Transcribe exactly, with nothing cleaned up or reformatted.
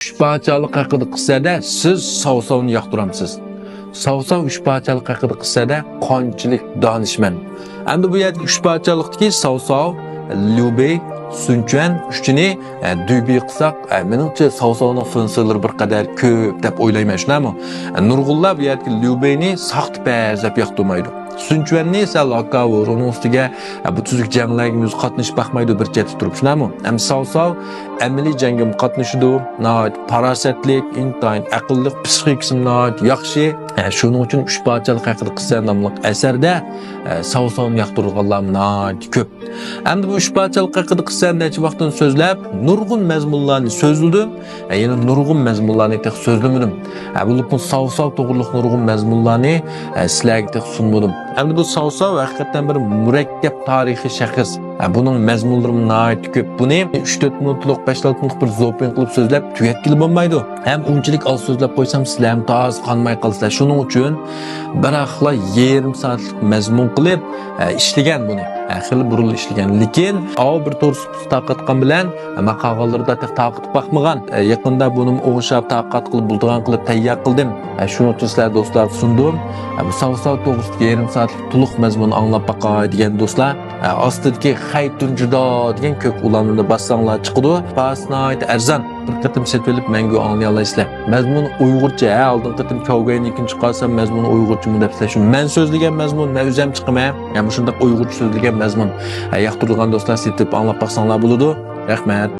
ئۈچ پارچىلىق ھەققىدە قىلسەدە سىز ساۋساۋنى ياقتۇرامسىز؟ ساۋساۋ ئۈچ پارچىلىق ھەققىدە قىلسەدە قانچىلىك دانىشمەن؟ ئەمدى بۇ يەردىكى ئۈچ پارچىلىقتىكى ساۋساۋ، ليۇبېي، سۈنچۈەن ئۈچىنى، ئە، دۈيبېي قىلساق، ئە، مېنىڭچە ساۋساۋنىڭ فېنسىلىرى بىر قەدەر كۆپ دەپ ئويلايمەن، شۇنداقمۇ؟ ئە، نۇرغۇنلار بۇ يەردىكى ليۇبېينى ساختىپەز دەپ ياقتۇرمايدۇ. سۈنچۈەننى سەل ھاكاۋۇر، ئۇنىڭ ئۈستىگە، ئە، بۇ تۈزۈك جەڭلەرگىمۇ ئۆزى قاتنىشىپ باقمايدۇ بىر چەتتە تۇرۇپ، شۇنداقمۇ؟ ئەمما ساۋساۋ ئەمەلىي جەڭگىمۇ قاتنىشىدۇ، ناھايىتى پاراسەتلىك، ئىنتايىن ئەقىللىق، پسىخىكىسىمۇ ناھايىتى ياخشى. ئە، شۇنىڭ ئۈچۈن ئۈچ پارچىلىق ھەققىدە قىلسا ناملىق ئەسەردە، ئە، ساۋساۋنى ياقتۇرىدىغانلارمۇ ناھايىتى كۆپ. ئەمدى بۇ ئۈچ پارچىلىق ھەققىدە قىلسا نەچچە ۋاقىتتىن سۆزلەپ، نۇرغۇن مەزمۇنلارنى سۆزلىدىم. ئە، يەنە نۇرغۇن مەزمۇنلارنى تېخى سۆزلىمىدىم. ئە، بولۇپمۇ ساۋساۋ توغرىلىق نۇرغۇن مەزمۇنلارنى، ئە، سىلەرگە تېخى سۇنمىدىم. ئەمدى بۇ ساۋساۋ ھەقىقەتەن بىر مۇرەككەپ تارىخىي شەخس. ئە، بۇنىڭ مەزمۇنلىرىمۇ ناھايىتى كۆپ. بۇنى ئۈچ تۆت مىنۇتلۇق، بەش ئالتە مىنۇتلۇق بىر زوپىڭ قىلىپ سۆزلەپ تۈگەتكىلى بولمايدۇ. ھەم ئۇنچىلىك ئاز سۆزلەپ قويسام، سىلەرمۇ تازا قانماي قالىسىلەر. شۇنىڭ ئۈچۈن بىراقلا يېرىم سائەتلىك مەزمۇن قىلىپ، ئە، ئىشلىگەن بۇنى. ئە، خېلى بۇرۇنلا ئىشلىگەن. لېكىن ئاۋۇ بىر توغرىسى تارقاتقان بىلەن، ئە، مانا قالغانلىرىدا تېخى تارقىتىپ باقمىغان. ئە، يېقىندا بۇنىمۇ ئوڭشاپ، تارقاتقىلى بولىدىغان قىلىپ تەييار قىلدىم. ئە، شۇنىڭ ئۈچۈن سىلەر دوستلارغا سۇندۇم. ئە، بۇ ساۋساۋ توغرىسىدىكى يېرىم سائەتلىك تولۇق مەزمۇننى ئاڭلاپ باقاي دېگەن دوستلار، ئە، ئاستىدىكى خەيتۇن جۇدا دېگەن كۆك ئۇلانمىنى باسساڭلار چىقىدۇ. باھاسى ناھايىتى ئەرزان. بىر قېتىم سېتىۋېلىپ مەڭگۈ ئاڭلىيالايسىلەر. مەزمۇن ئۇيغۇرچە، ھە، ئالدىنقى قېتىم كاۋگەينىڭكىنى چىقارسام مەزمۇن ئۇيغۇرچىمۇ دەپسىلەر. شۇ مەن سۆزلىگەن مەزمۇن، مەن ئۆزۈم چىقىمەن. يا مۇشۇنداق ئۇيغۇرچە سۆزلىگەن مەزمۇن. ھە، ياقتۇرىدىغان دوستلار سېتىپ ئاڭلاپ باقساڭلار بولىدۇ. رەھمەت.